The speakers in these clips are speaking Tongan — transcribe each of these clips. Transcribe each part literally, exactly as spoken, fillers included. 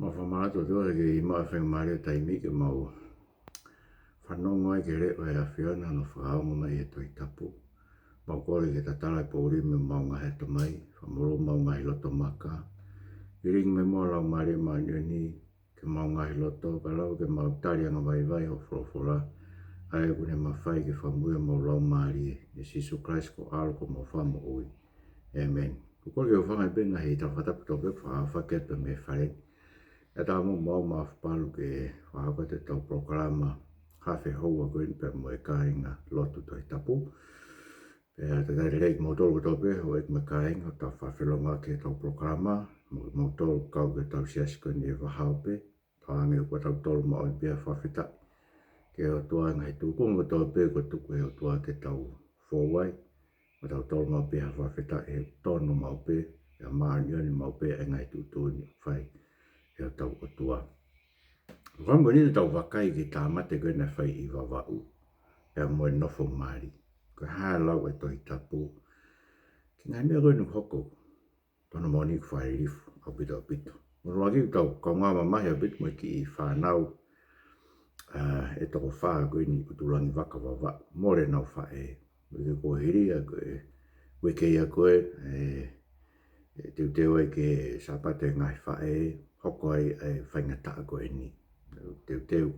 Mau fakamālō atu ʻOtua he ʻEiki ʻi he faingamālie ʻo e taimi ke mau fanongo ai ki he leʻo ʻa e ʻAfiona ʻi hono fakaongo mai ʻi he Tohi Tapu. Mau kole ke tatala e poʻuli mei homau ngaahi ʻatamai, fakamolū homau ngaahi loto maka. Lilingi mai muʻa ho Laumālie Māʻoniʻoni ki homau ngaahi loto, kae lava ke mau tali angavaivai hoʻo folofola, ʻa ia ʻoku ne mafai ke fakamoʻui homau laumālie. ʻIa Sīsū Kalaisi ko ho ʻAlo ko homau Fakamoʻui. ʻĒmeni. Ko e kole ke u hūfanga pē he ngaahi tala fakatapu kotoa pē ʻoku fakahoko atu mei he fale ni. ʻE tau mo mau mafapalu ke fakahoko atu ʻetau polokalama hafe houa ko eni pea mo e kāinga lotu Tohi Tapu. Pea talitali lelei kimoutolu kotoa pē, houʻeiki mo e kāinga, ʻoku tau fakafelongoaki heʻetau polokalama, mo kimoutolu kau ki heʻetau siasi ko eni ʻi he vahaope. Tauange ʻoku tau tolu maʻu pē ʻa e fakafetaʻi ki he ʻOtua he ngaahi tūkunga kotoa pē kuo tuku ʻe he ʻOtua ke tau fou ai. Mo tau tolu maʻu pē ʻa e fakafetaʻi he tonu maʻu pē, pea māʻoniʻoni maʻu pē ʻa e ngaahi tuʻutuʻuni ʻoku fai ʻe hotau ʻOtua. Ko e fakaʻamu ko eni te tau vakai ki he tāmate ko ē naʻe fai ʻi Vavaʻu, pea mo e nofo mali. Ko e hā e lau ʻa e Tohi Tapu ki he ngaahi meʻa ko eni ʻoku hoko? Tonu moʻoni ʻoku fakalilifu ʻaupito ʻaupito. Mo e ʻuluaki, ʻoku tau kaungā mamahi ʻaupito mo e kiʻi fānau, ʻa, ʻe toko fā ko eni ʻi ʻUtulangivaka, Vavaʻu, mole ʻenau faʻē. Uike kuo hili ia ko e, uike ia ko ē, ʻe, ʻe teuteu ai ki he Sāpate Ngaahi Faʻē, hoko ai ʻa e faingataʻa ko eni. Teuteu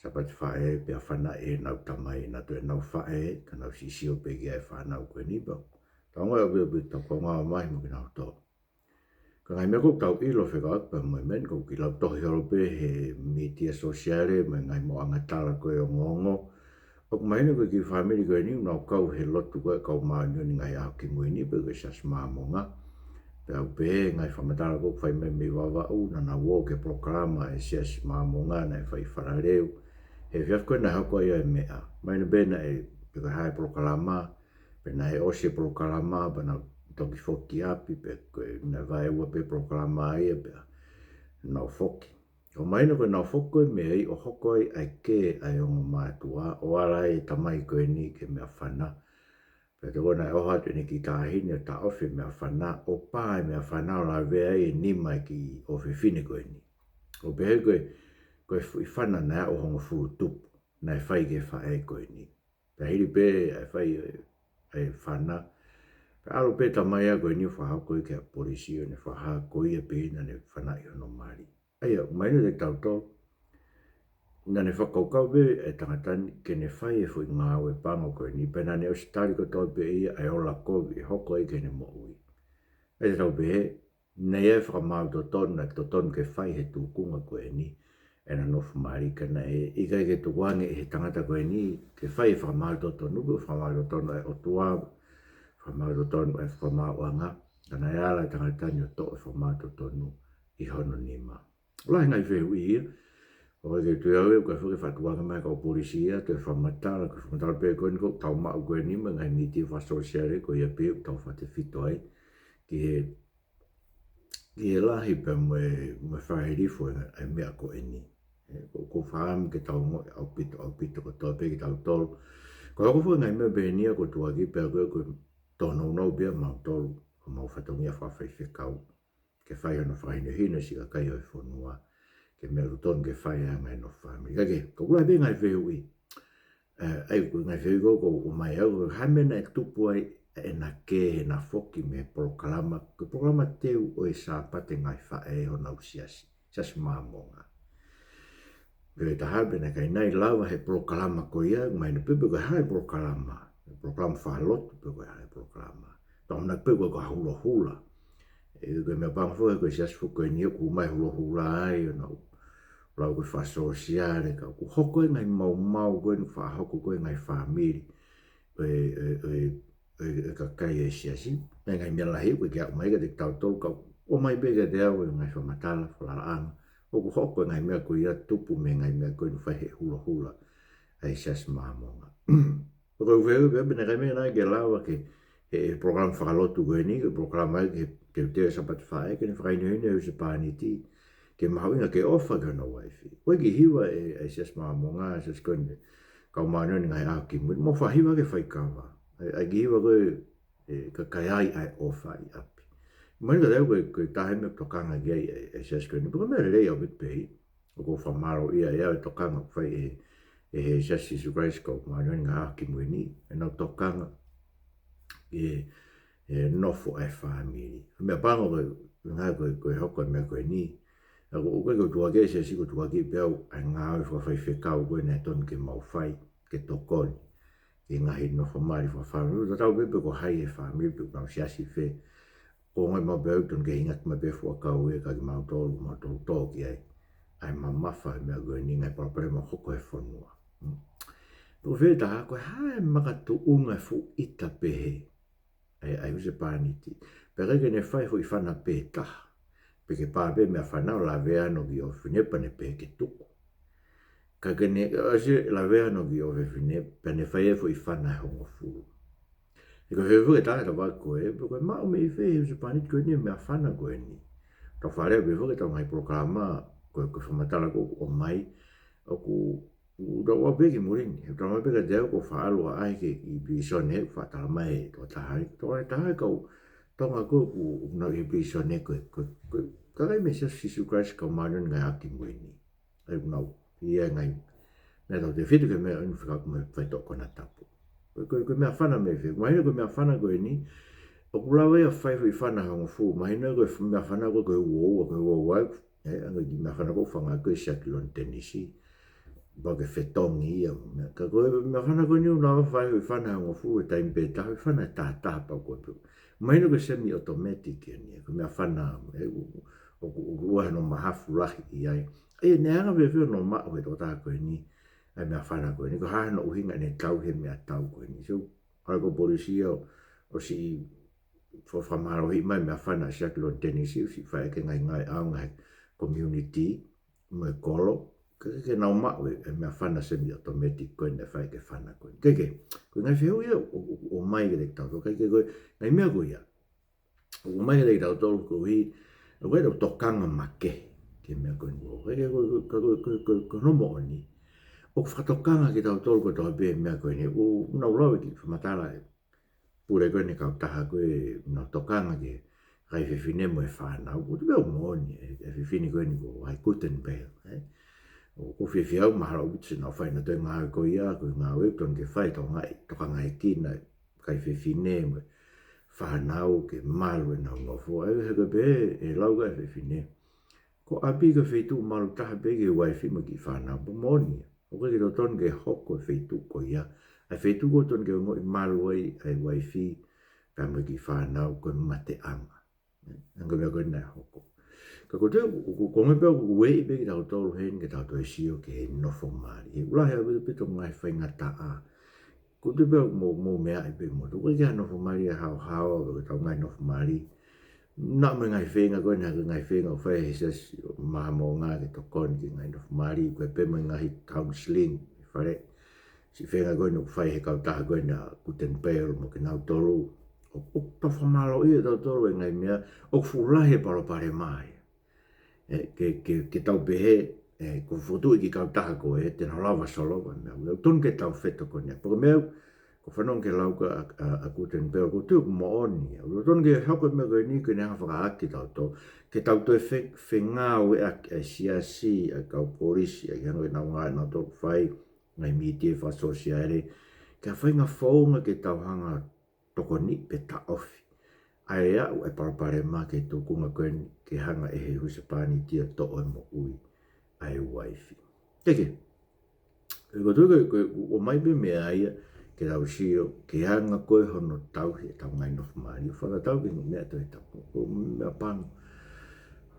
Sāpate Faʻē, pea fanaʻi ʻe heʻenau tamai ʻenau toe ʻenau faʻē, ka nau siʻi sio pē ki ai e fānau ko eni pea. Tau ngāue ʻaupito ʻaupito, tau kaungā mamahi mo kinautolu. Ka ko e ngaahi meʻa ʻoku tau ʻilo fekauʻaki pea mo e meʻa ni, ʻoku kiʻi lautohi holo pē he mītia sōsiale mo e ngaahi maʻuʻanga tala ko ē ongoongo. ʻOku mahino ko e kiʻi fāmili ko eni ʻoku nau kau he lotu ko ē ʻa e Kau Māʻoniʻoni Ngaahi ʻAho Kimui ni pe ko e Siasi Māmonga. Pea ʻoku pehē ʻe he ngaahi fakamatala ko ē ʻoku fai mai mei Vavaʻu, naʻa nau ō ki he polokalama ʻa e Siasi Māmonga naʻe fai ʻi Falaleu he efiafi ko ē naʻe hoko ai ʻa e meʻa. Mahino pē naʻe, pe ko e hā e polokalama, pea naʻe ʻosi e polokalama, pea nau toki foki ki ʻapi, pea ko e naʻe vaeua pē polokalama ia, pea nau foki. ʻOku mahino ko ʻenau foki ko ē mei ai ʻo hoko ai ʻa e kē ʻa e ongo mātuʻa, ʻo ala ai e tamai ko eni ki he meʻafana. Pea tokua naʻe ʻoho atu ʻene kiʻi taʻahine ʻo taʻofi e meʻafana, ʻo pā e meʻafana ʻo lavea ai e nima e kiʻi ʻofefine ko eni. ʻO pehē ko e, ko e fuʻu fana naʻe aʻu hongofulu tupu naʻe fai ki he faʻē ko eni. Pea hili pē ʻa e fai ʻa e fana, pea ʻalu pē tamai ia ko eni ʻo fakahā ko ē ki he polisi ʻo ne fakahā ko ia pē naʻa ne fanaʻi hono mali. ʻA ia, ʻoku mahino kiate kitautolu naʻa ne fakakaukau pē ʻa e tangata ni ke ne fai e foʻi ngāue pango ko eni, pea naʻa ne ʻosi tali kotoa pē ʻe ia ʻa e ola kovi ʻe hoko ai ki heʻene moʻui. ʻA ia te tau pehē, naʻe ʻi ai e fakamaau totonu naʻe totonu ke fai he tūkunga ko eni ʻena nofo mali, ka naʻe ʻikai ke tukuange ʻe he tangata ko eni ke fai e fakamaau totonu, ko e fakamaau totonu ʻa e ʻOtua, fakamaau totonu ʻa e fakamaauʻanga, ka naʻe ala e tangata ni ʻo toʻo e fakamaau totonu ʻi hono nima. Lahi e ngaahi fehuʻi ia. ʻOku ʻikai ke u tui au ia ʻoku ʻikai foki ke fakatukuange mai ʻe he kau polisi ia, toe fakamatala, ko e fakamatala pē ko eni ʻoku tau maʻu ko eni mei he ngaahi mītia fakasōsiale, ko ia pē ʻoku tau fakatefito ai ki he, ki he lahi pea mo e, mo e fakalilifu ʻa e, ʻa e meʻa ko eni. ʻE, ʻoku, ʻoku ou fakaʻamu ke tau ongoʻi ʻaupito, ʻaupito kotoa pē kitautolu. Ko e hoko foki e ngaahi meʻa pehē ni ia ko e tuʻuaki pea ko e, ko e tōnounou pē ʻa mautolu, ʻo mau fatongia fakafaifekau ke fai hono fakahinohino siʻi kakai ʻo e fonua ki he meʻa ʻoku totonu ke fai ʻa e ngaahi nofo fāmili. Ka ko e, ʻoku lahi pē ngaahi fehuʻi. ʻE, ʻa ia ko e ngaahi fehuʻi ko ē ʻoku ʻomai ʻe au, ko e hā e meʻa naʻe tupu ai ʻena kē heʻena foki mei he polokalama, ko e polokalama teu ʻo e Sāpate Ngaahi Faʻē ʻi honau siasi, Siasi Māmonga. Ko e taha pē naʻe ʻikai nai lava he polokalama ko ia, mahino pē pe ko e hā e polokalama, polokalama fakalotu pe ko e hā e polokalama. Tau na pe ko e ko e hulohula. ʻE, ko e meʻa pango foki ko e siasi foki ko eni ʻoku ʻomai hulohula ai, ʻo nau lau ko e fakasōsiale ka ʻoku hoko e ngaahi maumau ko eni ʻoku fakahoko ko ē ʻi he ngaahi fāmili ʻo e, ʻo e, ʻo e, ʻo e, ʻo e kakai ʻo e siasi. Ngaahi, ngaahi meʻa lahi ʻoku ʻikai ke aʻu mai kiate kitautolu ka ʻoku ʻomai pē kiate au ʻe he ngaahi fakamatala, fakalaʻanga. ʻOku hoko e ngaahi meʻa ko ia tupu mei he ngaahi meʻa ko eni ʻoku fai he hulohula ʻa e Siasi Māmonga. ʻOku ou fehuʻi pē pe naʻe ʻikai meʻa naʻe ke lava ke, he, he polokalama fakalotu ko eni, ko e polokalama ia ki he teuteu e Sāpate Faʻē, ke ne fakahinohino e husepāniti ki he mahuʻinga ke ʻofa ki hono uaifi. ʻOku ʻi ai e kiʻi hiva ʻa e, ʻa e Siasi Māmonga, Siasi ko eni, Kau Māʻoniʻoni Ngaahi ʻAho Kimui ni, mo fakahiva ki he faikava. ʻA e, ʻa e kiʻi hiva ko ē, ʻe, ka ʻikai ai ʻa e ʻofa ʻi ʻapi, Mahino kiate au ko e, ko e taha e meʻa ʻoku tokanga ki ai e, e siasi ko eni. Pea ko e meʻa lelei ʻaupito pē ia. ʻOku ou fakamālōʻia ʻi he tokanga ʻoku fai ʻe, ʻe he Siasi ʻo Sīsū Kalaisi ʻo e Kau Māʻoniʻoni ʻi he Ngaahi ʻAho Kimui Ni, ʻenau tokanga ki he, he nofo ʻa e fāmili. Meʻapango ko e, ngaahi ko e, ko e hoko e meʻa ko eni. ʻA ko, ko e, ko e tuʻuaki e siasi ko e tuʻuaki pē au ʻa e ngāue fakafaifekau ko ē naʻe tonu ke mau fai, ke tokoni ki he ngaahi nofo mali fakafāmili. Tatau pē pe ko hai e fāmili pe ko e siasi fē. Ko e ngaahi meʻa pē ʻoku tonu ke hingaki mai pē fuʻu ʻakau ia kiate kimautolu, mautolu tō ki ai ʻa e mamafa e meʻa ko eni, ngaahi palopalema ʻoku hoko he fonua. Hmm. Pea ko e fehuʻi ʻe taha, ko e hā e makatuʻunga e fuʻu ʻita pehē ʻa e, ʻa e husepāniti? Pea ʻikai ke ne fai e foʻi fana pē taha. Pea ke pā pē meʻafana ʻo lavea hono kiʻi ʻofefine pea ne pehē ke tuku. Ka ke ne, ʻosi lavea hono kiʻi ʻofefine, pea ne fai e foʻi fana ʻe hongofulu. He ko e fehuʻi ʻe taha ʻa e tafaʻaki ko ē, pe ko e maʻu mei fē e husepāniti ko eni e meʻafana ko eni. Tau fakalea pē foki ʻetau ngaahi polokalama, ko e, ko e fakamatala ko ē ʻoku ʻomai, ʻoku, ʻoku tau ʻave pē ki muli ni. He tau ʻave pē kiate au ko e faʻa ʻalu ʻaʻahi ki he pilīsone, ʻoku faʻa talamai ʻe he tokotaha, tokotaha e kau Tonga ko ē ʻoku, ʻoku nau ʻi he pilīsone ko ē, ko e, ko e kakai mei he Siasi ʻo Sīsū Kalaisi ʻo e Kau Māʻoniʻoni ʻi he Ngaahi ʻAho Kimui Ni. ʻA ia ʻoku nau ʻi ai e ngaahi meʻa tautefito ki he meʻa ʻoku fekauʻaki mo e faitoʻo konatapu. Ko e, ko e, ko e meʻafana mei fē? Mahino ko e meʻafana ko eni, ʻoku lava ia ʻo fai e foʻi fana ʻe hongofulu. Mahino ko e f-, meʻafana ko ē ko e uoua, ko e uoua, ē, ʻa e kiʻi meʻafana ko ē ʻoku fanga ko ē ʻi Siakiloni Tenisi. Pau ke fetongi ia mo e meʻa. Ka ko e meʻafana ko eni ʻoku lava fai e foʻi fana ʻe hongofulu he taimi pē taha, foʻi fana ʻe taha taha pau ko ē pē. Mahino ko e semi-automatic eni, ko e meʻafana, ē, ʻoku, ʻoku, ʻoku ʻi ai hono mahafu lahi ʻi ai. ʻA ia naʻe anga fēfē hono maʻu ʻe he tokotaha ko eni ʻa e meʻafana ko eni? Ko e hā hono ʻuhinga ʻene tauhi e meʻatau ko eni? So, ʻa ia ko e polisi ia ʻo, ʻosi fo-, fakamālohiʻi mai e meʻafana ʻa Siakiloni Tenisi, ʻosi fai ʻaki e ngaahi ngāue ʻaonga he community mo e kolo, ke, ke, ke nau maʻu e, e meʻafana semi-automatic ko ē naʻe fai ki he fana ko ē. Ke, ke, ko e ngaahi fehuʻi ia ʻoku, ʻoku, ʻoku ʻomai kiate kitautolu, ka ke ko e ngaahi meʻa ko ia ʻoku ʻomai kiate kitautolu koeʻuhi, ʻoku ʻikai ke tau tokanga makehe ki he meʻa ko eni. Ko e, ko e, ko e, ko e, ko e, ko hono moʻoni, ʻoku fakatokanga kitautolu kotoa pē he meʻa ko eni. ʻOku nau lau e kiʻi fakamatala ʻa e pule ko eni e kautaha ko ē ʻoku nau tokanga ki he kakai fefine mo e fānau. ʻOku tuʻu pē ʻoku moʻoni e, e fefine ko eni ko Vai Guttenbeil, ē? ʻOku ou fiefia au mahalo ʻoku ʻikai ke nau fai ʻenautolu e ngāue ko ia, ko e ngāue ʻoku tonu ke fai, tokangaʻi, tokangaʻi e kina, kakai fefine mo e fānau ke malu ʻenau nofo. ʻA ia he ko e pehē ʻe he lau ʻa e fefine, ko ʻapi ko e feituʻu malu taha pē ki he uaifi mo e kiʻi fānau. Pea moʻoni ia. ʻOku ʻikai ke totonu ke hoko e feituʻu ko ia. ʻA e feituʻu ʻoku totonu ke ongoʻi malu ai ʻa e uaifi pea mo e kiʻi fānau ko e mateʻanga. ʻA ia ko e meʻa ko ē naʻe hoko. Ka ko e toe, ʻoku, ʻoku, ko e meʻa pē ʻoku ueʻi pē kitautolu heni ke tau toe sio ki he nofo mali. He ʻoku lahi ʻaupito ʻetau ngaahi faingataʻa. Ko e toe pē ʻoku mou, mou meaʻi pē moutolu. ʻOku ʻikai ke ʻi ai ha nofo mali ʻa e haohaoa, ko ʻetau ngaahi nofo mali. Naʻa mo e ngaahi feinga ko ē, naʻa ko e ngaahi feinga ʻoku fai ʻe he Siasi ʻo Maha Moʻunga ke tokoni ki he ngaahi nofo mali, ko e pē mo e ngaahi counseling, fale. Siʻi feinga ko ē ʻoku fai ʻe he kautaha ko ē ʻa Guttenbeil mo kinautolu. ʻOku, ʻoku tau fakamālōʻia ʻe tautolu e ngaahi meʻa, ʻoku fuʻu lahi e palopalema ia. Ē, ke, ke, ke tau pehē, ē, ko e fokotuʻu e kiʻi kautaha ko ē, te nau lava ʻo solova e meʻa. ʻOku totonu ke tau fetokoniʻaki. Pea ko e meʻa, ʻoku ou fanongo ki he lau ko ē ʻa, ʻa, ʻa Guttenbeil, ʻoku ou tui ʻoku moʻoni ia. ʻOku totonu ke hoko e meʻa ko eni ke ne hanga ʻo fakaʻakiʻi kitautolu. Ke tau toe fe-, fengāueʻaki ʻa e siasi, ʻa e kau polisi, ʻa e hanga ʻo nau ngāue ʻoku nau toe fai, ngaahi mītia fakasōsiale. Ke fai e ngaahi founga ke tau hanga ʻo tokoniʻi pe taʻofi ʻa e aʻu ʻa e palopalema ki he tūkunga ko eni ke hanga ʻe he husepāniti ʻo toʻo e moʻui ʻa e uaifi. Ke, ke. Ko e tuʻu ko ē, ko e ʻomai pē meʻa ia ke tau sio ki he anga ko ē hono tauhi ʻetau ngaahi nofo mali. Fakatatau ki he meʻa toe tapu. Ko e meʻapango.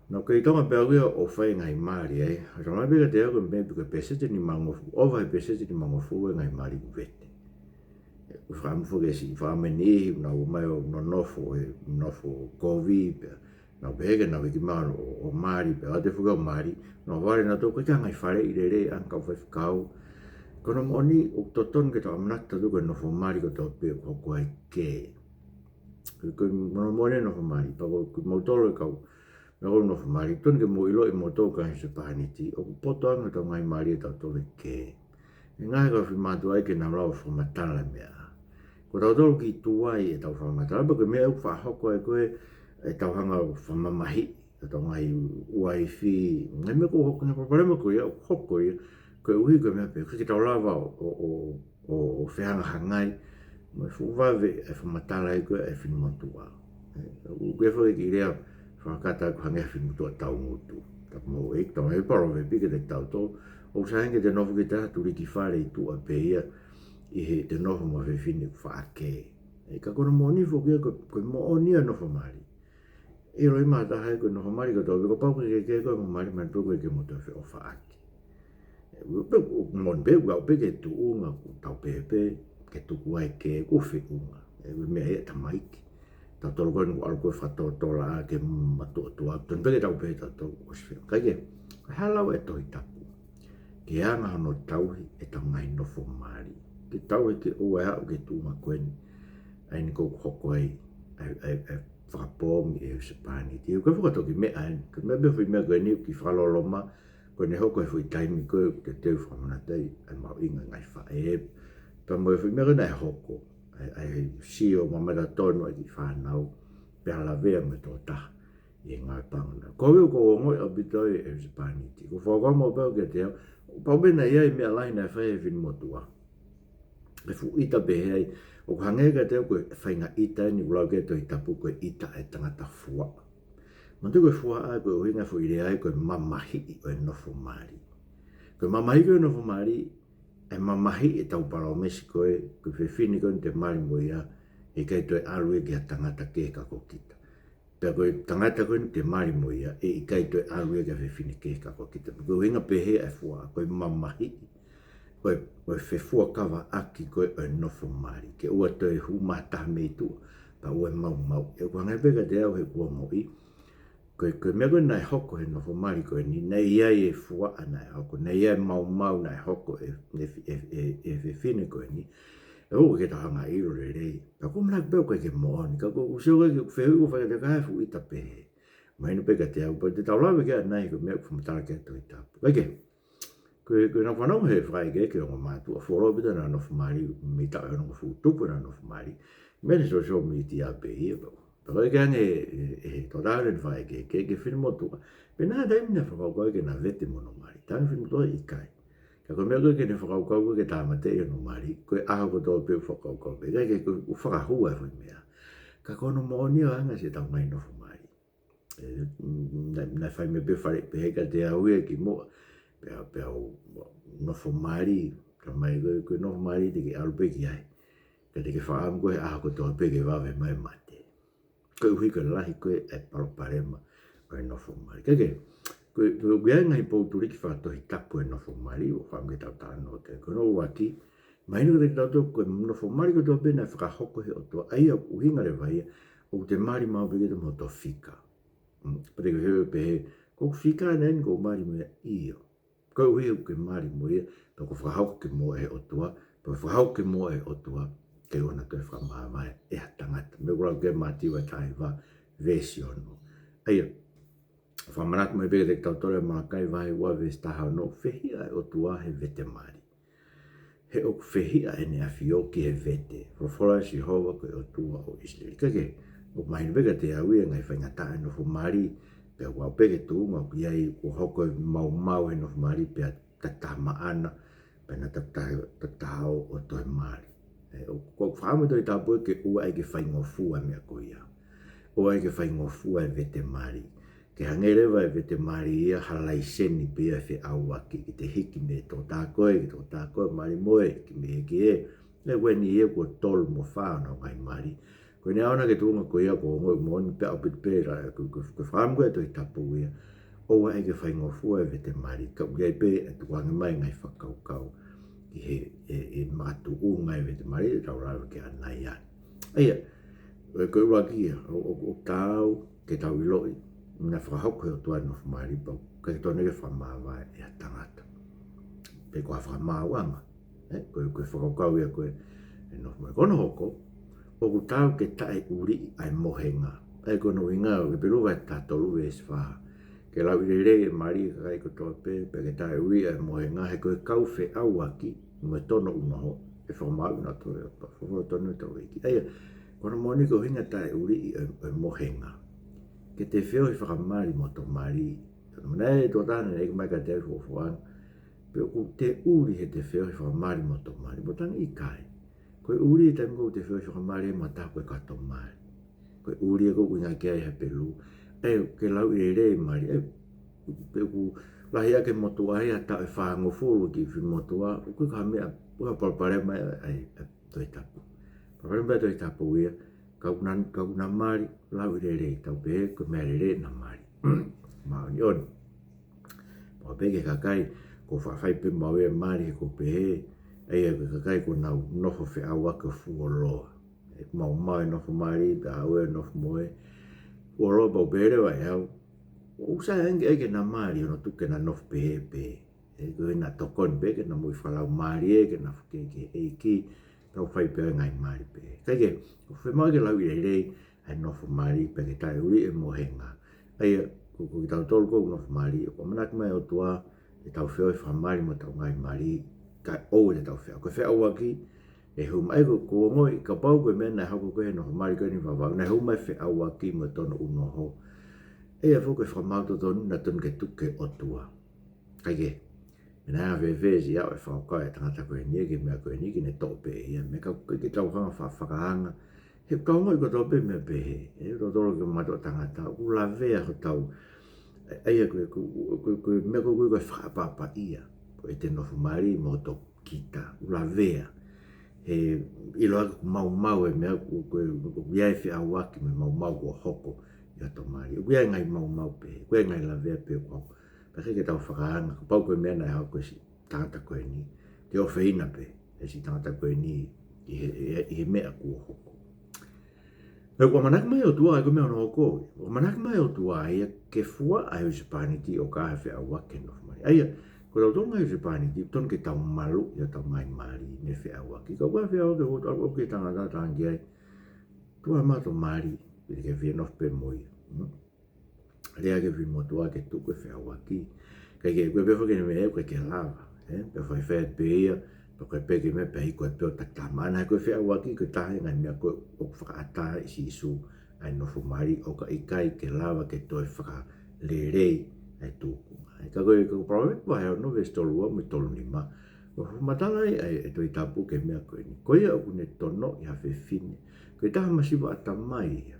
Naʻa ku kei Tonga pē au ia ʻo fai e ngaahi mali, ē. ʻOku talamai pē kiate au ko e meʻa pē ko e pēseti nimangofulu, ʻova he pēseti nimangofulu e ngaahi mali ʻoku vete. ʻOku ou fakamālō foki ki he siʻi fāmili ʻoku nau ō mai ʻo nonofo he nofo kovi pea nau pehē ke nau hiki mai ʻo, ʻo mali pea ʻoatu e foki ʻo mali. Nau vale nautolu, ʻikai ke ʻi ai ha ngaahi faleʻi lelei ʻa e kau faifekau. Ko hono moʻoni ʻoku totonu ke tau ʻamanaki tautolu ko e nofo mali kotoa pē ʻoku hoko ai e kē. Ko e, ko hono moʻoni e nofo mali, pea ko, ko moutolu e kau, meʻa ko e nofo mali, totonu ke mou ʻiloʻi moutolu kakai husepāniti, ʻoku poto ange ʻetau ngaahi mali ʻatautolu he kē. ʻE ngaahi kau fimātuʻa ia ke nau lava ʻo fakamatala e meʻa. Ko tautolu ki tuai ʻetau fakamatala, pea ko e meʻa ʻoku faʻa hoko ai ko ē, ʻetau hanga ʻo fakamamahiʻi ʻetau ngaahi uaifi, ngaahi meʻa ʻoku hoko, ngaahi palopalema ko ia ʻoku hoko ia, koeʻuhi ko e meʻa pē, ʻikai ke tau lava ʻo, ʻo, ʻo, ʻo, ʻo fehangahangai mo e fuʻu vave e fakamatala ia ko e finimotuʻa. ʻE, ʻoku ʻi ai foki e kiʻi lea fakakata ʻoku hangē ha finimotuʻa taungutu. Tapu mo e, tau e palōveepi kiate kitautolu, ʻoku sai ange ke te nofo ki ha tuliki fale ʻi tuʻa pē ia ʻi heʻete nofo mo e fefine ʻoku faʻa kē. ʻE, ka ko hono moʻoni foki ia ko, ko e moʻoni ia e nofo mali. ʻIloʻi mai taha ia ko e nofo mali kotoa pē, kapau ʻoku ke kē koe mo e mali, mahalo pē ʻoku ʻikai ke mo toe feʻofaʻaki. ʻE, ʻoku pehē, ʻoku moʻoni pē, ʻoku pehē ki he tuʻunga ʻoku tau pehē pē, ke tuku ai ke ʻoku feʻunga. ʻE, ʻoku meʻa ia ʻa e tamaiki. Tautolu ko eni ʻoku ʻalu ko e fakatōtōlaʻā ke matuʻotuʻa. Tonu pē ke tau pehē tautolu ʻosi feʻunga. Kae kehe, ko e hala ʻo e Tohi Tapu ke anga hono tauhi ʻetau ngaahi nofo mali. Ke tauhi ke ʻoua ʻe aʻu ki he tuʻunga ko eni, ʻa eni ʻoku hoko ai ʻa e, ʻa e, ʻa e fakapoongi ʻe he husepāniti. ʻOku ʻikai ko ha toki meʻa eni, ko e meʻa pē foʻi meʻa ko eni ʻoku fakaloloma, ko ʻene hoko he foʻi taimi ko ē ʻoku te teu fakamanatu ai ʻa e mahuʻinga e ngaahi faʻē. Pea mo e foʻi meʻa ko ē naʻe hoko, ʻa e, ʻa e sio mamata tonu ʻa e kiʻi fānau, pea lavea mo e tokotaha ʻi he ngāue pango na. Ko au ʻoku ou ongoʻi ʻaupito ʻa e husepāniti. ʻOku ou fakakaukau maʻu pē au kiate au, ʻoku pau pē naʻe ʻi ai e meʻa lahi naʻe fai ʻe he finimotuʻa. ʻE fuʻu ʻita pehē ai, ʻoku hangē kiate au ko e faʻahinga ʻita eni ʻoku lau ki ai e Tohi Tapu ko e ʻita ʻa e tangata fuaʻa. Manatuʻi ko e fuaʻa ko e ʻuhinga e foʻi lea ia ko e mamahiʻi ʻo e nofo mali. Ko e mamahiʻi ko ē ʻo e nofo mali, ʻe mamahiʻi ʻetau palōmesi ko ē, ko e fefine ko eni te mali mo ia, ʻe ʻikai toe ʻalu ia ki ha tangata kehe ka ko kita. Pea ko e tangata ko eni te mali mo ia, ʻe ʻikai toe ʻalu ia ki ha fefine kehe ka ko kita. Ko e ʻuhinga pehē ʻa e fuaʻa, ko e mamahiʻi, ko e, ko e fefuakavaʻaki ko ē ʻo e nofo mali. Ke ʻoua toe hū mai ha taha mei tuʻa, pea ʻoua ʻe maumau. ʻE ʻoku hangē pē kiate au he ʻoku ou ongoʻi, ko e, ko e meʻa ko ē naʻe hoko he nofo mali ko eni, naʻe ʻi ai e fuaʻa naʻe hoko, naʻe ʻi ai e maumau naʻe hoko ʻe, ʻe, ʻe, ʻe, ʻe he fefine ko eni. ʻE ʻoua ke tau hanga ʻo ʻilo lelei. Pea ʻoku ou manatu pē ʻoku ʻikai ke moʻoni, ka ʻoku ou sio ko ē ki he fehuʻi ʻoku fai kiate au ko e hā e fuʻu ʻita pehē. Mahino pē kiate au, pea te tau lave ki ai ʻanai ko e meʻa ʻoku fakamatala ki ai e Tohi Tapu. Kae kehe, ko e, ko ʻena fanongo he fakaʻekeʻeke ʻa e ongo mātuʻa, fuoloa ʻaupito ʻena nofo mali, mei he taʻu ʻe onongofulu tupu ʻena nofo mali, mei he social media pē ia pea. Pea ko e ʻeke ange ʻe, ʻe, ʻe he tokotaha ʻena fakaʻekeʻeke ki he finimotuʻa pe naʻe ʻi ai ha taimi naʻe fakakaukau ke na vete mo hono mali. Talaange e finimotuʻa ʻikai. Ka ko e meʻa ko ē ke ne fakakaukau ko ē ke tāmateʻi hono mali, ko e ʻaho kotoa pē ʻoku fakakaukau pē. Kae kehe, ʻoku fakahua e foʻi meʻa. Ka ko hono moʻoni ia ʻa e anga siʻetau ngaahi nofo mali. ʻE, mm, naʻe, naʻe fai mai pē fale pehē kiate au ia kimuʻa. Pea, pea u nofo mali, ka mai ko e, ko e nofo mali te ke ʻalu pē ki ai. Ka te ke fakaʻamu ko ē he ʻaho kotoa pē ke vave mai e mate. Koeʻuhi ko e lahi ko ē e palopalema ʻo e nofo mali. Kae kehe, ko e, ko e, ʻoku ʻi ai e ngaahi poutuliki fakatohitapu ʻo e nofo mali, ʻoku ou fakaʻamu ke tau talanoa ki ai. Ko hono ʻuluaki, mahino kiate kitautolu ko e nofo mali kotoa pē naʻe fakahoko ʻe he ʻOtua, ʻa ia ʻoku ʻuhinga leva ia, ʻoku te mali maʻu pē kita mo hoto fika. Mm, pea te ke fehuʻi pehē, ko hoku fika ʻena eni ʻoku ou mali mo ia? ʻIo. Koeʻuhi ʻoku ke mali mo ia, pea kuo fakahoko ke moʻua ʻe he ʻOtua, pea fakahoko ke moʻua ʻe he ʻOtua, ke ʻoua naʻa toe fakamāvae ʻe ha tangata. Meʻa ʻoku lau ki ai Mātiu vahe taha hiva, veesi ono. ʻA ia, fakamanatu mai pē kiate kitautolu ʻe Malakai vahe ua veesi taha ono, fehiʻa e ʻOtua he vete mali. He ʻoku fehiʻa ʻEne ʻAfio ki he vete. Folofola ʻa Sihova ko e ʻOtua ʻo ʻIsileli. Kae kehe, ʻoku mahino pē kiate au ia e ngaahi faingataʻa e nofo mali, pea ʻoku aʻu pē ki he tuʻunga ʻoku ʻi ai, kuo hoko e maumau he nofo mali, pea takitaha maʻana, pea naʻa takitaha, takitaha ʻo, ʻo toe mali. ʻE, ʻoku, ʻoku fakaʻamu e Tohi Tapu ke ʻoua ʻe ke faingofua e meʻa ko ia. ʻOua ʻe ke faingofua e vete mali. Ke hangē leva e vete mali ia ha laiseni pē ia ʻe feʻauaki, ke te hiki mei he tokotaha ko ē ki he tokotaha ko ē, mali mo ē, hiki mei he ki ē. ʻE, ko eni ia kuo tolu mo fā ʻo e ngaahi mali. Ko eni ʻaʻana ki he tuʻunga ko ia ʻoku ou ongoʻi moʻoni pē ʻaupito pē la, ko, ko, ko e fakaʻamu ko ē ʻa e Tohi Tapu ia. ʻOua ʻe ke faingofua e vete mali, ka ʻoku ʻi ai pē ʻa e tukuange mai e ngaahi fakakaukau ʻi he, ʻe, ʻe makatuʻunga e vete mali, ʻe tau lave ki ai ʻanai. ʻA ia, ʻe, ko e ʻuluaki ia, ʻo, ʻo, ʻoku taau ke tau ʻiloʻi, naʻe fakahoko ʻe he ʻOtua e nofo mali, pea ʻoku ʻikai totonu ke fakamāvae ʻe ha tangata. Pe ko ha fakamaauʻanga. ʻE, ko e, ko e fakakaukau ia ko ē e nofo mali. Ko hono hoko, ʻoku taau ke taʻeʻuliʻi ʻa e mohenga. ʻA ia ko hono ʻuhinga ʻoku Hepelū vahe taha tolu veesi fā. Ke lauʻi lelei e mali ʻa e kakai kotoa pē, pea ke taʻeʻuliʻi ʻa e mohenga, he ko e kau feʻauaki mo e tono ʻunoho, ʻe fakamaauʻi kinautolu ʻe he ʻOtua. Folofola tonu ʻa hotau ʻEiki. ʻA ia, ko hono moʻoni ko e ʻuhinga taʻeʻuliʻi ʻa e, ʻa e mohenga. ke te feohi fakamali mo tomali. Naʻe ʻi ai e tokotaha naʻe ʻeke mai kiate au ʻi he fuofua ʻaho, pe ʻoku te ʻuli he te feohi fakamali mo tomali, mo tangi ʻikai. Ko e ʻuli e taimi ko ē ʻoku te feohi fakamali ai mo ha taha ko e kau tomali. Ko e ʻuli ē ʻoku ʻuhinga ki ai he Pelu. ʻE, ke lauʻi lelei e mali. ʻE, pe ʻoku lahi ake he motuʻa ia, taʻu ʻe fāngofulu ki he fine motuʻa, ʻoku ʻikai ko ha meʻa, ʻoku ʻikai ha palopalema ia ʻa e, ʻa e Tohi Tapu. Palopalema ia ʻa e Tohi Tapu ia, ka ʻoku na, ka ʻoku na mali, lauʻi lelei, tau pehē ko e meʻa lelei na mali. Māʻoniʻoni. Pau pē ki he kakai, ʻoku faʻa fai pē maʻu ia e mali he ʻoku pehē, ʻa ia ko e kakai ʻoku nau nofo feʻauaki ʻo fuoloa. ʻE maumau e nofo mali, pea ʻave e nofo mohe. Fuoloa, pau pē leva ʻe au, ʻoku sai ange ke na mali, ʻo na tuku ke na nofo pehē pē. ʻE, ko ʻena tokoni pē ke na moʻui fakalaumālie, ke na foki ki he ʻEiki, tau fai pē ʻa e ngaahi mali pē. Kae kehe, ʻoku fiemaʻu ke lauʻi lelei ʻa e nofo mali pea ke taʻeʻuli e mohenga. ʻA ia, ko, ko kitautolu ʻoku nofo mali, ʻoku ʻamanaki mai ʻOtua ke tau feohi fakamali mo ʻetau ngaahi mali, kae ʻoua te tau feʻauaki. Ko e feʻauaki, ʻe hū mai ko, ʻoku ou ongoʻi, kapau ko e meʻa naʻe hoko ko ē he nofo mali ko eni Vavaʻu, naʻe hū mai e feʻauaki mo e tono ʻunoho. ʻA ia foki ko e fakamaau totonu naʻe totonu ke tuku ki he ʻOtua. Kae kehe, meʻa naʻe fēfē siʻi aʻu e fakakaukau ʻa e tangata ko eni ki he meʻa ko eni ke ne toʻo pē ia, meʻa ka ʻoku ʻikai ke tau hanga ʻo fa-, fakaanga. He ʻoku tau ongoʻi kotoa pē meʻa pehē, ʻe, totolo ki he mamaʻo ʻo e tangata, ʻoku lavea hotau, ʻa ia ko e, ko, ko, ko e meʻa ko ē ko e fakaʻapaʻapaʻia, ko ʻete nofo mali mo hoto kita, ʻoku lavea. He ʻiloa ʻoku maumau e meʻa, ʻoku, ʻoku, ʻoku ʻi ai e feʻauaki mo e maumau kuo hoko ʻi hoto mali. ʻOku ʻi ai e ngaahi maumau pē, ʻoku ʻi ai e ngaahi lavea pē kuo hoko. Pea ʻikai ke tau fakaanga, kapau ko e meʻa naʻe hoko ko ē siʻi tangata ko eni, ke ʻofeina pē ʻe siʻi tangata ko eni ʻi he, ʻi he, ʻi he meʻa kuo hoko. Pea ʻoku ʻamanaki mai ʻOtua, ʻa ia ko e meʻa hono hoko. ʻOku ʻamanaki mai ʻOtua ia ke fuaʻa e husepāniti ʻoka ʻi ai e feʻauaki he nofo mali. ʻA ia, ko tautolu ngaahi husepāniti, totonu ke tau maluʻi ʻetau ngaahi mali mei he feʻauaki. Ka ʻoku ʻi ai e feʻauaki, ʻoku tau, ʻoku ke tangata tangi ai. Tuku mai hoto mali, pea ke fie nofo pē mo ia. Hmm? Lea ki he fine motuʻa ke tuku e feʻauaki. Kae kehe, ko e pehē foki ʻene meʻa ē, ʻoku ʻikai ke lava, ē? Pea faifai pē ia, pea ko e pehē ki he meʻa pea ʻikai ko e pehē ʻo takitama. ʻA ia ko e feʻauaki, ko e taha e ngaahi meʻa ko ē ʻoku fakaʻatā ʻe Sīsū ʻa e nofo mali, ʻoka ʻikai ke lava ke toe fakalelei ʻa e tūkunga. ʻA ia ka ko e, ko Palōvepi vahe ono veesi tolu ua mo e tolu nima, ʻoku fakamatala ai ʻa e, ʻa e Tohi Tapu ki he meʻa ko eni. Ko ia ʻoku ne tonoʻi ha fefine, ko e taha masiva ʻatamai ia.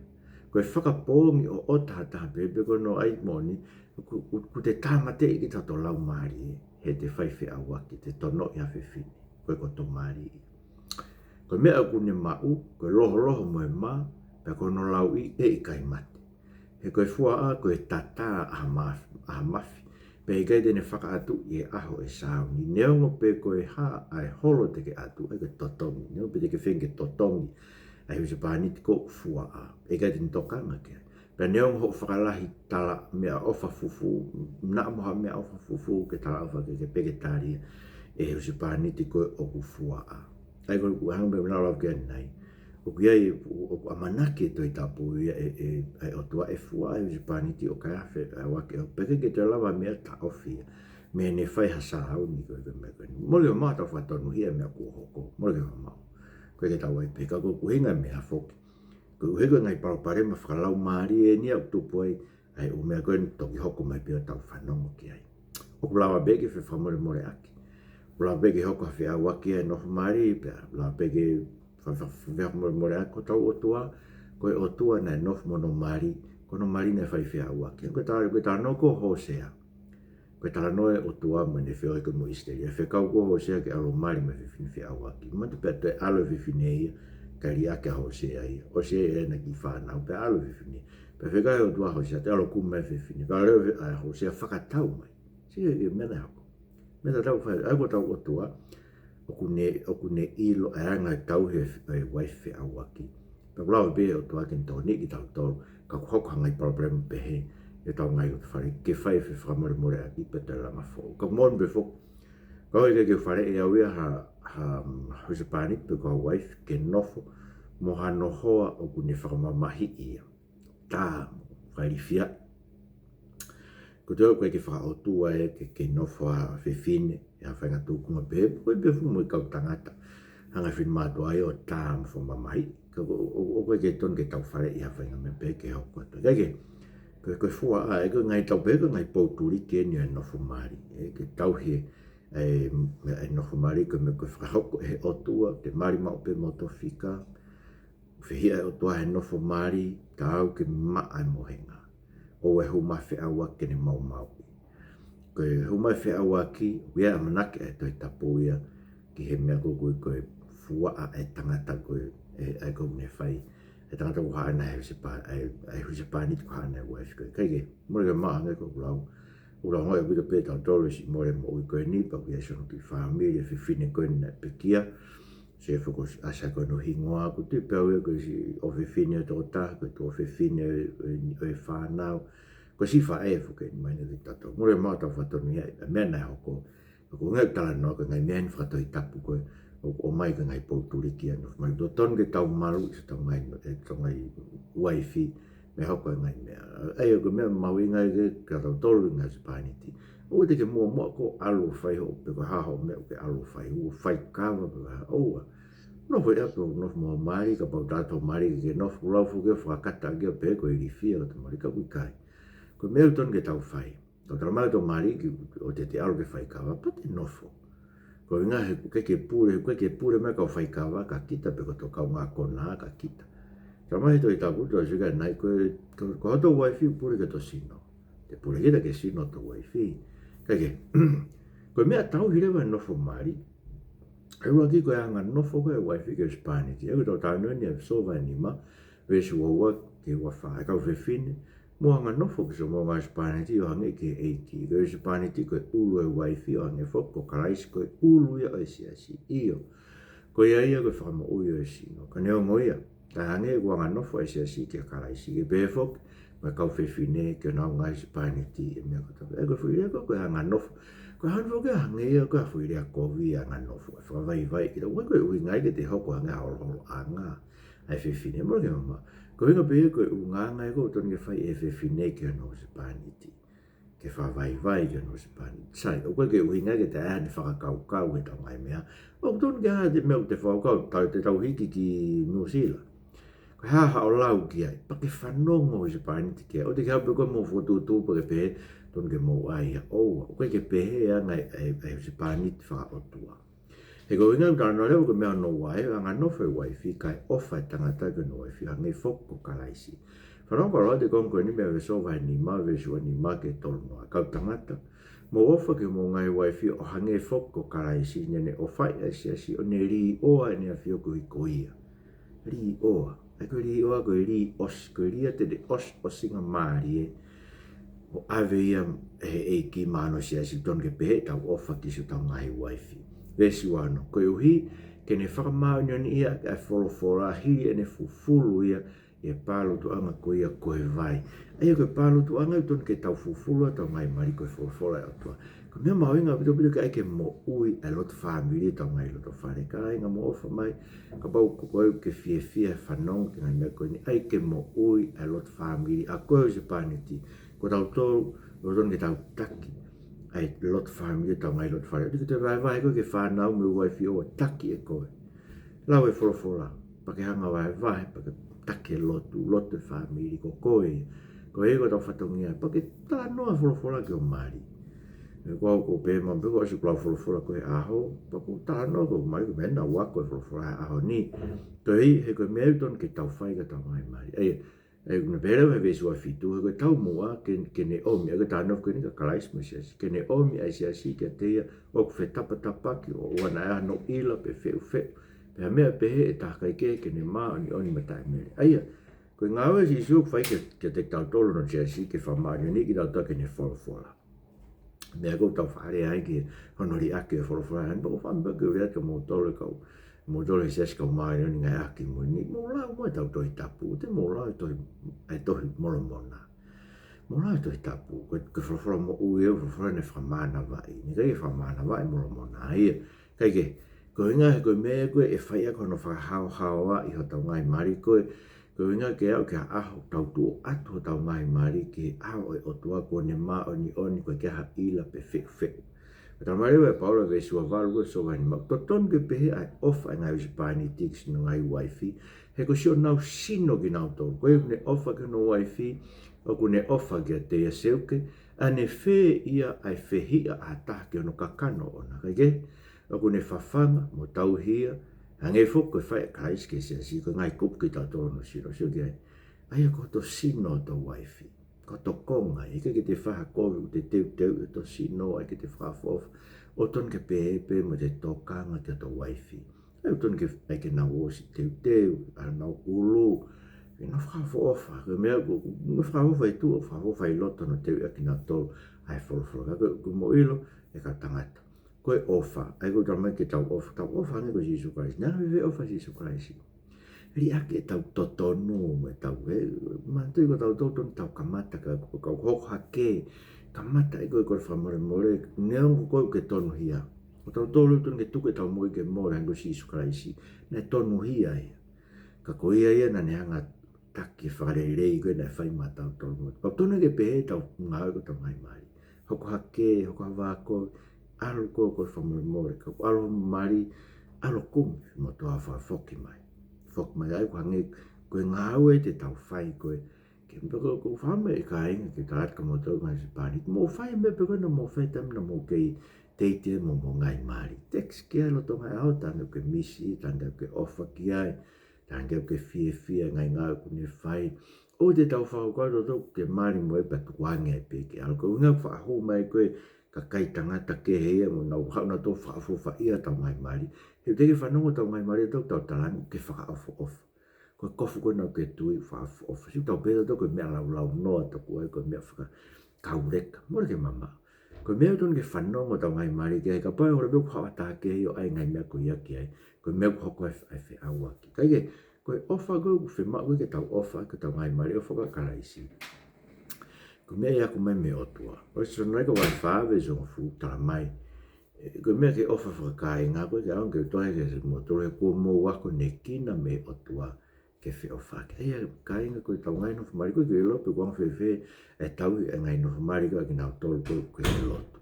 Ko e fakapoongi ʻoʻota ha taha pehē pe ko hono ʻai moʻoni, ʻoku, ʻoku, ʻoku te tāmateʻi kita ʻi hoto laumālie, he te fai feʻauaki, te tonoʻi ha fefine, ko e ko hoto mali ia. Ko e meʻa ʻoku ne maʻu, ko e lohoʻi mo e mā, pea ko hono lauʻi ʻe ʻikai mate. He ko e fuaʻa ko e tatā ʻa ha maf-, ʻa ha mafi, pea ʻikai te ne fakaʻatuʻi he ʻaho ʻe sāuni. Neongo pe ko e hā ʻa e holo te ke ʻatu, ʻa ia ko e totongi. Neongo pe te ke feinga ke totongi ʻa e husepāniti ko e fuaʻa, ʻikai te ne tokanga ki ai. Pea neongo hoʻo fakalahi tala meʻaʻofa fufū, naʻa mo ha meʻaʻofa fufū ke talaʻofa ke, ke peke tali ʻe he husepāniti ko ē ʻoku fuaʻa. ʻA ia ko ʻeku hanga mai ʻo lau ki ai ʻanenai, ʻoku ʻi ai, ʻoku ʻamanaki e Tohi Tapu ia ʻe, ʻe, ʻa e ʻOtua ʻe fuaʻa e husepāniti ʻoka ʻi ai e feʻauaki, ʻo pehē ke te lava meʻa taʻofi ia mei heʻene fai ha sāuni ko e, ko e meʻa ko eni. Mole ʻo maʻu ʻetau fakatonuhia e meʻa kuo hoko. Mole ke fakamaʻu. Ko e ke tau ai pē ka ko e ʻuhinga e meʻa foki, ko e ʻuhi ko e ngaahi palopalema fakalaumālie eni ʻoku tupu ai ʻa e ʻū meʻa ko eni, toki hoko mai pē ʻo tau fanongo ki ai. ʻOku lava pē ke fefakamolemoleʻaki. ʻOku lava pē ke hoko ha feʻauaki ʻi he nofo mali, pea ʻoku lava pē ke fa-, fa-, fefakamolemoleʻaki. Ko hotau ʻOtua, ko e ʻOtua naʻe nofo mo hono mali, ko hono mali naʻe fai feʻauaki. Ko e tala-, ko e talanoa ko Hōsea. Ko e talanoa e ʻOtua mo ʻene feohi ko ē mo ʻIsileli. ʻE fekau ko Hōsea ke ʻalu ʻo mali mo e fefine feʻauaki. Manatu pē ʻe toe ʻalu e fefine ia, kae liʻaki ʻa Hōsea ia. Hōsea ia ʻi heʻena kiʻi fānau, pea ʻalu e fefine. Pea fekau ʻe he ʻOtua ʻa Hōsea, te u ʻalu ʻo kumi mai e fefine. Pea lea ʻa Hōsea, fakatau mai. Sio ki he meʻa naʻe hoko. Meʻa tatau fai, ʻa ia ko hotau ʻOtua, ʻoku ne, ʻoku ne ʻilo ʻa e anga e tauhi e f-, e uaifi feʻauaki. Pea ʻoku lava pē ʻe he ʻOtua ke ne tokoniʻi kitautolu, ka ʻoku hoko ha ngaahi palopalema pehē ʻi hotau ngaahi loto fale, ke fai e fefakamolemoleʻaki pea toe langa foʻou. Ka moʻoni pē foki, ka ʻoku ʻikai ke u faleʻi ʻe au ia ha, ha, ha husepāniti pe ko ha uaifi ke nofo mo hano hoa ʻoku ne fakamamahiʻi ia. Tā mo fakailifia. Ko e toe ʻoku ʻikai ke fakaʻotua ia ke, ke nofo ha fefine ʻi ha faʻahinga tūkunga pehē, ko e pehē foki mo e kau tangata. Hanga ʻe he finemātuʻa ia ʻo tā mo fakamamahiʻi. Ka ʻoku, ʻoku, ʻoku ʻikai ke tonu ke tau faleʻi ha faʻahinga meʻa pehē ke hoko atu. ʻIkai ke, Ko e, ko e fuaʻa, ʻa e, ko e ngaahi tau pē, ko e ngaahi pou tuliki eni ʻo e nofo mali. ʻE, ke tauhi ʻa e, ʻa e nofo mali, ko e meʻa ko e fakahoko ʻe he ʻOtua, ke mali maʻu pē mo tofika. Fehiʻa ʻa e ʻOtua he nofo mali, taau ke maʻa e mohenga. ʻOua ʻe hū mai feʻauaki ke ne maumauʻi. Ko e hū mai feʻauaki, ʻoku ʻi ai e ʻamanaki ʻa e Tohi Tapu ia, ki he meʻa ko ē ko e, ko e fuaʻa ʻa e tangata ko ē, ʻe, ʻa ia ko ē ne fai. ʻA e tangata ko ē haʻana e husepā-, ʻa e, ʻa e husepāniti ko ē haʻana e uaifi ko ē. Kae kehe, mole ke maʻa ange ko ʻeku lau. ʻOku lau ngoi ʻaupito pē tautolu ʻi he siʻi mole moʻui ko eni, pea ʻoku ʻi ai siʻono kiʻi fāmili, ʻa e fefine ko eni naʻe pekia. Sio foki ʻa e saka ko hono hingoa, ko e tuʻi pē au ia ko e siʻi ʻofefine ʻo e tokotaha, ko e tuofefine ʻo e, ʻo e, ʻo e fānau. Ko e siʻi faʻē foki eni mai na ki tautolu. Mole maʻa tau fakatonu ia, ʻa e meʻa naʻe hoko. Ka ko e ngaahi talanoa, ko e ngaahi meʻa eni fakatohitapu ko ē, ʻoku ʻomai ko e ngaahi pou tuliki ʻa e nofo mali. Totonu ke tau malu ʻi hotau ngaahi no-, ʻe, hotau ngaahi uaifi, meʻa hoko e ngaahi meʻa. ʻA ia ko e meʻa mahuʻinga ia ke, kia tautolu ngaahi husepāniti. ʻOua te ke muʻomuʻa ko e ʻalu ʻo fai hoʻo, pe ko e hā hoʻo meʻa ʻoku ke ʻalu ʻo fai, ʻo fai kava pe ko e hā, ʻoua. Nofo ia pē ʻo nofo mo e mali, kapau ʻoku ʻi ai ha mali ke ke nofo, lau foki ʻo fakakata ʻaki ʻo pehē ko e ilifia ʻo e mali, ka ʻoku ʻikai. Ko e meʻa ʻoku totonu ke tau fai. Tau tala mai ʻo tau mali ki, ʻoua te te ʻalu ke fai kava, pea te nofo. Ko e ʻuhinga he ʻoku ʻikai ke pule, ʻoku ʻikai ke pule meʻa kau fai kava kia kita pe ko hotau kaungā konā kia kita. Tala mai he Tohi Tapu, tau sika nai ko e, ko, ko hoto uaifi ʻoku pule ki hoto sino. Te pule kita ki he sino hoto uaifi. Kae kehe, ko e meʻa tauhi leva e nofo mali, ʻe ʻuluaki ko e anga nofo ko ē ʻa e uaifi ki he husepāniti. ʻA ia ko ʻetau talanoa eni ʻa ʻEfesō vahe nima, veesi ua ua ki he ua fā, ʻa e kau fefine, mou anga nofo ki hoʻomou ngaahi husepāniti ʻo hangē ki he ʻEiki. Ko e husepāniti ko e ʻulu ʻo e uaifi ʻo hangē foki ko Kalaisi ko e ʻulu ia ʻo e siasi. ʻIo, ko ia ia ko e fakamoʻui ʻo e sino. Ka neongo ia, kae hangē ʻoku anga nofo ʻa e siasi kia Kalaisi, ke pehē foki mo e kau fefine ki honau ngaahi husepāniti ʻi he meʻa kotoa pē. ʻA ia ko e foʻi lea ko ē ko e anga nofo. Ko e anga nofo ko e hangē ia ko e foʻi lea kovi, anga nofo. ʻE fakavaivai kita, ʻoku ʻikai ko e ʻuhinga ia ke te hoko hangē ha holoholoʻanga ʻa e fefine. Mole ke mamaʻo. Ko e ʻuhinga pē ia ko e ʻulungaanga ia ʻoku totonu ke fai ʻe he fefine ki hono husepāniti. Ke fakavaivai ki hono husepāniti. Sai, ʻoku ʻikai ke ʻuhinga ia ke te ʻai haʻane fakakaukau ki heʻetau ngaahi meʻa. ʻOku totonu ke ʻai haʻate meʻa ʻoku te fakakaukau, tau, te tau hiki ki Nuʻusila. Ko e hā haʻo lau ki ai, pea ke fanongo husepāniti ki ai. ʻOua te ke haʻu pē koe mo e fokotuʻutuʻu pea ke pehē, totonu ke mou ʻai ia. ʻOua, ʻoku ʻikai ke pehē e anga ʻa e, ʻa e husepāniti fakaʻotua. He ko e ʻuhinga ʻoku talanoa leva ko e meʻa hono ua, ʻa e anga nofo ʻa e uaifi, kae ʻofa ʻa e tangata ki hono uaifi, hangē foki ko Kalaisi. Fanongo ki he lau ʻa e konga ko eni mei he ʻEfesō vahe nima, veesi ua nima ki he tolu noa. Kau tangata, mou ʻofa ki hoʻomou ngaahi uaifi ʻo hangē foki ko Kalaisi, naʻa ne ʻofaʻi ʻa e siasi ʻo ne līʻoa ʻene ʻafio koeʻuhi ko ia. Līʻoa. ʻA ia ko e līʻoa, ko e līʻosi, ko e lī ia te ne ʻosi, ʻosinga mālie. ʻO ʻave ia ʻe he ʻEiki maʻa hono siasi. Totonu ke pehē ʻetau ʻofa ki siʻotau ngaahi uaifi. Veesi ua ono. Koeʻuhi ke ne fakamāʻoniʻoniʻi ia ʻaki ʻa e folofola, hili ʻene fufulu ia ʻi he pālutuʻanga ko ia ko e vai. ʻA ia ko e pālutuʻanga ʻoku totonu ke tau fufulu ai hotau ngaahi mali ko e folofola ʻa e ʻOtua. Ko e meʻa mahuʻinga ʻaupito ʻaupito ke ʻai ke moʻui ʻa e loto fāmili ʻi hotau ngaahi loto fale. Kāinga, mou ʻofa mai, kapau ko koe ʻoku ke fiefia he fanongo ki he ngaahi meʻa ko eni, ʻai ke moʻui ʻa e loto fāmili, ʻa koe husepāniti, ko tautolu, ʻoku totonu ke tau taki ʻa e loto fāmili ʻi hotau ngaahi loto fale. ʻOua te ke toe vahevahe koe ki he fānau mo e uaifi, ʻoua, taki ʻe koe. Lau e folofola, pea ke hanga ʻo vahevahe, pea ke taki e lotu, lotu e fāmili, ko koe ia. Ko ia ko hotau fatongia, pea ke talanoa folofola ki ho mali. ʻE, ko au ʻoku ou pehē mai pē, kuo ʻosi ʻeku lau folofola ko ē he ʻaho, pea ʻoku ou talanoa ki ho mali, ko e meʻa naʻá ku ako e folofola he ʻaho ni. Koeʻuhi, he ko e meʻa ia ʻoku totonu ke tau fai ki hotau ngaahi mali. ʻA ia, ʻa ia ʻoku ne pehē leva he veesi ua fitu, he ko e taumuʻa ke, ke ne ʻomi, ʻa ia ko e talanoa ko eni kia Kalaisi mo e siasi, ke ne ʻomi ʻa e siasi kiate ia ʻoku fetapatapaki, ʻo ʻoua naʻa ʻi ai hano ʻila pe feʻufeʻu, pe ha meʻa pehē ʻe ha taha kaikehe, ke ne māʻoniʻoni mo taʻemele. ʻA ia, ko e ngāue ʻa Sīsū ʻoku fai kia, kiate kitautolu hono siasi, ke fakamāʻoniʻoniʻi kitautolu ʻaki ʻene folofola. Meʻa ʻoku tau faʻa lea ai ki hono liʻaki e folofola, ʻa ia pea ʻoku ou faʻa pehē ke u lea atu kia moutolu e kau, moutolu he siasi kau māʻoniʻoni ngāueʻaki mo ni, mou lau mai ʻetau Tohi Tapu, te mou lau e tohi, e Tohi Molomona. Mou lau e Tohi Tapu, ko e, ko e folofola moʻui ē, folofola naʻe fakamānavaʻi, naʻe ʻikai ke fakamānavaʻi ʻe Molomona ia. Kaikehe, ko e ʻuhinga he ko e meʻa ko ē ʻe fai ʻaki hono fakahaohaoaʻi hotau ngaahi mali ko ē, ko e ʻuhinga ke aʻu ki ha ʻaho ʻoku tau tuʻu atu hotau ngaahi mali ki he ʻao ʻo e ʻOtua kuo ne māʻoniʻoni, ʻoku ʻikai ha ʻila pe feʻufeʻu. Ko e talamai leva ʻe Paula he veesi ua valu ko ē ʻEfesō vahe nima, ʻoku totonu ke pehē ʻa e ʻofa ʻa e ngaahi husepāniti ki siʻonau ngaahi uaifi, he ko siʻonau sino kinautolu. Ko ia ʻoku ne ʻofa ki hono uaifi, ʻOku ne ʻofa kiate ia, seuke, ʻa ne fē ia ʻa e fehiʻa ʻa ha taha ki hono kakano ʻoʻona? Kae kehe, ʻoku ne fafanga mo tauhi ia, hangē foki ko e fai ʻe Kalaisi ki he siasi. Ko e ngaahi kupu kitautolu hono sino, sio ki ai. ʻA ia ko hoto sino hoto uaifi, ko hoto konga, ʻikai ke te fai ha kovi ʻoku te teuteuʻi hoto sino, ʻikai ke te fakaʻofoʻofa. ʻOku totonu ke pehē pē mo te tokanga ki hoto uaifi. ʻOku totonu ke, ʻai ke nau ʻosi teuteu ʻa honau ʻulu, ke nau fakaʻofoʻofa. Ko e meʻa ʻoku, ʻoku fakaʻofoʻofa ʻi tuʻa, fakaʻofoʻofa ʻi loto hono teuʻi ʻaki kinautolu ʻa e folofola. Ka ko, ko hoʻomou ʻilo, ʻe kau tangata, ko e ʻofa, ʻa ia ko e talamai ke tau ʻofa, tau ʻofa hangē ko Sīsū Kalaisi. Naʻe anga fēfē ʻofa ʻa Sīsū Kalaisi? Liʻaki ʻetau totonu mo ʻetau, he, manatuʻi ko tautolu totonu tau kamata ka, ka, ka hoko hake, kamata ʻi he kole fakamolemole, neongo ko koe ʻoku ke tonuhia. Ko tautolu totonu ke tuku ʻetau moʻui ke mole hangē ko Sīsū Kalaisi naʻe tonuhia ia. Ka ko ia ia naʻa ne hanga ʻo taki e fakalelei ko ē naʻe fai maʻa tautolu mo. Pea totonu ke pehē ʻetau ngāue ko ʻetau ngaahi mali. Hoko hake, hoko ha vā kovi, ʻalu ko ē ʻo kole fakamolemole, ka ʻalu mali, ʻalu kumi, mo toa fakafoki mai. Foki mai ai ko e hangē ko e ngāue te tau fai ko ē. Ke meʻa ko, ko e fai mai e kāinga ke tala atu kia moutolu ngaahi husepāniti, mou fai e meʻa pē ko ē naʻa mou fai he taimi naʻa mou kei teitei mo hoʻomou ngaahi mali. Text ki ai lolotonga e ʻaho, talaange ʻoku ke misi, talaange ʻoku ke ʻofa ki ai, talaange ʻoku ke fiefia he ngaahi ngāue kuo ne fai. ʻOua te tau fakakaukau tautolu ʻoku ke mali mo ia pea tukuange ai pē ke ʻalu. Ko e ʻuhinga ʻoku faʻa hū mai ko ē kakai tangata kehe ia mo nau haʻu nautolu ʻo fakaʻofoʻofaʻia ʻetau ngaahi mali. He teʻeki ke fanongo ʻetau ngaahi mali ʻo tau talaange ʻoku ke fakaʻofoʻofa. Ko e kofu ko ē naʻa ke tui, fakaʻofoʻofa. Sio, tau pehē tautolu ko e meʻa laulaunoa ʻetau ngāue, ko e meʻa fakakauleka. Mole ke mamaʻo. Ko e meʻa ʻoku totonu ke fanongo ʻetau ngaahi mali ki ai, kapau ʻe ʻi ai ha taha kehe ʻoku ʻai e ngaahi meʻa ko ia ki ai, ko e meʻa ʻoku hoko ai e feʻauaki. Kae kehe, ko e ʻofa ko ē ʻoku fiemaʻu ko ē ke tau ʻofa, ko ʻetau ngaahi mali, ʻofa ko ē ʻa Kalaisi. Ko e meʻa ia ʻoku ʻomai mei he ʻOtua. ʻOku ʻi he Tesalonaika vahe fā veesi hongofulu, talamai, ē, ko e meʻa ke ʻofa fakakāinga, ko e ke ʻaonga ke toe ke se moutolu he kuo mou akonekina mei he ʻOtua ke feʻofaʻaki. ʻA ia, kāinga, ko ʻetau ngaahi nofo mali, ʻoku ʻikai ke ʻilo pe ʻoku anga fēfē e tauhi e ngaahi nofo mali ko ē ʻa kinautolu ko ē ʻoku ʻikai ke lotu.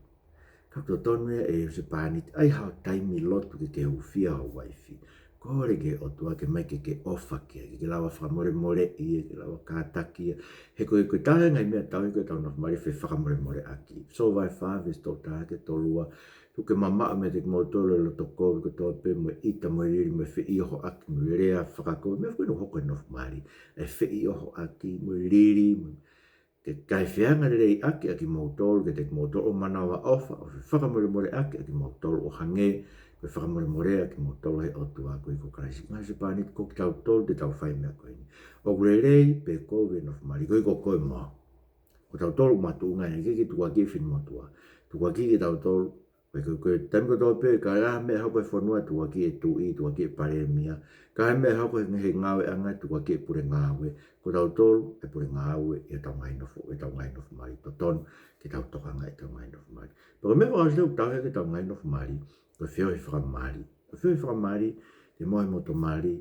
Ka ʻoku totonu ia ʻe husepāniti, ʻai haʻo taimi lotu ke ke hūfia ho uaifi. Kole ki he ʻOtua ke ʻomai ke ke ʻofa ki ai, ke ke lava fakamolemoleʻi ia, ke lava kātaki ia. He ko e, ko e taha e ngaahi meʻa tauhi ko ē ʻetau nofo mali, fefakamolemoleʻaki. ʻEfesō vahe fā veesi tolu taha ki he tolu ua, tuku ke mamaʻo meiate kimoutolu e loto kovi kotoa pē, mo e ʻita, mo e lili, mo e feʻiohoʻaki, mo e lea fakakovi, meʻa ko ē ʻoku hoko he nofo mali. E feʻiohoʻaki, mo e lili, mo e, ke kae feangaleleiʻaki ʻa kimoutolu kiate kimoutolu, ʻo manavaʻofa, ʻo fefakamolemoleʻaki ʻa kimoutolu, ʻo hangē ko e fakamolemole ʻa kimoutolu ʻe he ʻOtua koeʻuhi ko Kalaisi. Ngaahi husepāniti, ko kitautolu te tau fai e meʻa ko eni. ʻOku lelei pe kovi e nofo mali, koeʻuhi ko koe mo au. Ko tautolu ʻoku makatuʻunga eni, ʻikai ke tukuakiʻi e finemotuʻa. Tukuakiʻi kitautolu. Ko e, ko e, ko e taimi kotoa pē, ka ʻi ai ha meʻa hoko he fonua, tukuakiʻi e tuʻi, tukuakiʻi e palēmia. Ka ʻi ai ha meʻa hoko he, he ngāueʻanga, tukuakiʻi e pule ngāue. Ko tautolu e pule ngāue ʻi heʻetau ngaahi nofo, ʻetau ngaahi nofo mali. Totonu ke tau tokanga ʻi heʻetau ngaahi nofo mali. Pea ko e meʻa fakaʻosi ʻoku tauhi ʻaki ʻetau ngaahi nofo mali, ko e feohi fakamali. Ko e feohi fakamali, te mou ʻi ai hoʻomou mali,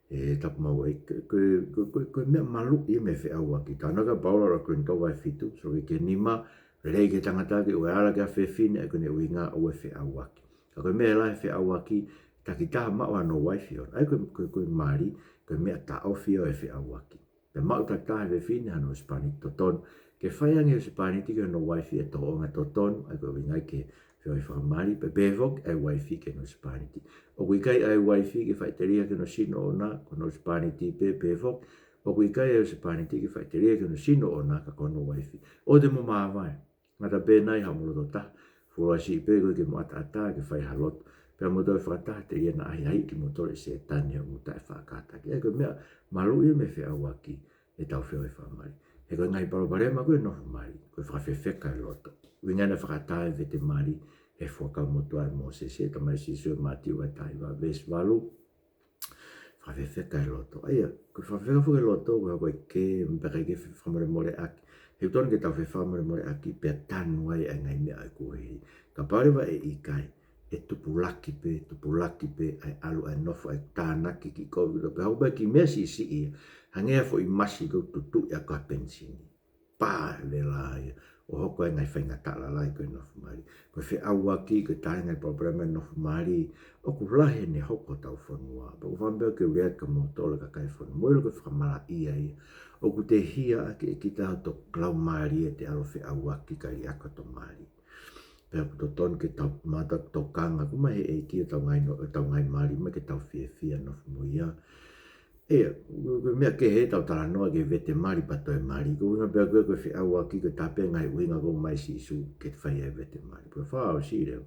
ʻe tapu maʻu ai, ko e, ko e, ko e, ko e, ko e meʻa maluʻi ia mei he feʻauaki. Talanoa ki ai ʻa Paula ʻi he ʻuluaki Kolinitō vahe fitu, veesi ki he nima, lelei ki he tangata ke ʻoua ʻe ala ki ha fefine, ʻa ia ko hono ʻuhinga ʻoua ʻe feʻauaki. Ka ko e meʻa ʻe ala he feʻauaki, takitaha maʻu hano uaifi ʻoʻona. ʻA ia ko e, ko e, ko e mali, ko e meʻa taʻofi ia ʻo e feʻauaki. Pea maʻu takitaha ʻe he fefine hano husepāniti totonu. Ke fai ange ʻe he husepāniti ki hono uaifi e tōʻonga totonu, ʻa ia ko e ʻuhinga ia ki he feohi fakamali, pea pehē foki ʻa e uaifi ki hono husepāniti. ʻOku ʻikai ʻa e uaifi ke faʻiteliha ki hono sino ʻoʻona, ko hono husepāniti pē, pehē foki, ʻoku ʻikai ʻa e husepāniti ke faʻiteliha ki hono sino ʻoʻona, ka ko hono uaifi. ʻOua te mou māvae. Ngata pē nai haʻamou loto taha, fuoloa siʻi pē koeʻuhi ke mou ʻataʻatā ke fai ha lotu. Pea mou toe fakataha, telia naʻa ʻahiʻahiʻi kimoutolu ʻe Sētane ʻo mou taʻe faʻa kātaki. ʻA ia ko e meʻa maluʻi ia mei he feʻauaki ʻetau feohi fakamali. He ko e ngaahi palopalema ko ē he nofo mali, ko e fakafefeka e loto. ʻUhinga ia naʻe fakaʻatā e vete mali he Fuakava Motuʻa ʻe Mōsese, talamai ʻe Sīsū ʻi he Mātiu vahe taha hiva veesi valu. Fakafefeka e loto. ʻA ia, ko e fakafefeka foki e loto, ko e hoko e kē, pea ʻikai ke fefakamolemoleʻaki. He ʻoku totonu ke tau fefakamolemoleʻaki, pea tanu ai ʻa e ngaahi meʻa ʻoku hili. Kapau leva ʻe ʻikai, ʻe tupulaki pē, tupulaki pē ʻa e ʻalu ʻa e nofo ʻa e tānaki kiʻi kovi kotoa pē, hoko pē kiʻi meʻa siʻisiʻi ia, hangē ha foʻi masi ʻoku tutuʻi ʻaki ha penisini. Pā, vela ia. ʻo hoko ai e ngaahi faingataʻa lalahi ko e nofo mali. Ko e feʻauaki, ko e taha e ngaahi palopalema e nofo mali, ʻoku lahi ʻene hoko hotau fonua. Pea ʻoku ou fakaʻamu pē ke u lea atu kia moutolu e kakai fonua, ʻilo ko e fakamalaʻia ia. ʻOku te hia ʻaki ʻe kita hoto laumālie ʻete ʻalu ʻo feʻauaki kae liʻaki hoto mali. Pea ʻoku totonu ke tau mata tokanga, ʻoku ʻomai he ʻEiki ʻetau ngaahi no-, ʻetau ngaahi mali, ʻomai ke tau fiefia nofo mo ia. ʻIo, ko e meʻa kehe ʻetau talanoa ki he vete mali pea toe mali. Ko e ʻuhinga pē ko e, ko e feʻauaki ko e taha pē e ngaahi ʻuhinga ʻoku ʻomai ʻe Sīsū ke fai ai e vete mali. Pea fakaʻosi leva.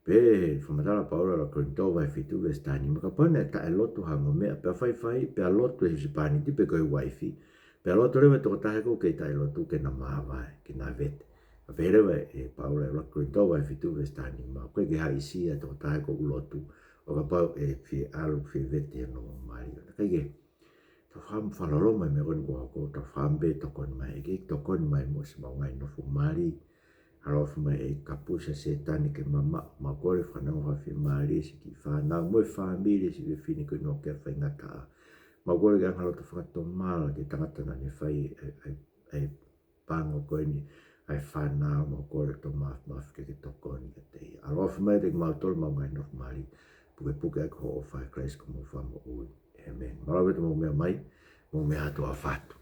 Pea fakamatala ʻa Paula ʻi he ʻuluaki Kolinitō vahe fitu veesi taha nima, kapau naʻe taʻelotu ha ongo meʻa, pea faifai, pea lotu e husepāniti pe ko e uaifi, pea loto leva e tokotaha ʻoku kei taʻelotu ke na māvae, ke na vete. Pea pehē leva ʻe Paula ʻi he ʻuluaki Kolinitō vahe fitu veesi taha nima, ʻoku ʻikai ke haʻisia e tokotaha ʻoku lotu ʻo kapau ʻe fie ʻalu, fie vete hono mali. ʻIkai ke tau fakaʻamu fakaloloma e meʻa ko eni kuo hoko, tau fakaʻamu pē tokoni mai, ʻEiki tokoni mai muʻa siʻemau ngaahi nofo mali. ʻAloʻofa mai ʻEiki, kapusi ʻa Sētane ke mamaʻo, mau kole fakaneongo fakafiemālie siʻi kiʻi fānau mo e fāmili, siʻi fefine ko eni ʻoku ʻi ai e faingataʻa. Mau kole ke ʻi ai ha loto fakatomala ki he tangata naʻa ne fai e, e, e pango ko eni ʻa e fānau, mau kole ʻOtua Māfimafi ke ke tokoni kiate ia. ʻAloʻofa mai kiate kimautolu mo ʻemau ngaahi nofo mali, pukepuke ʻaki ho ʻofa ʻia Kalaisi ko homau Fakamoʻui. ʻĒmeni. Mālō ʻaupito hoʻomou meʻa mai, mou meʻa ā, tuʻa ʻofa atu.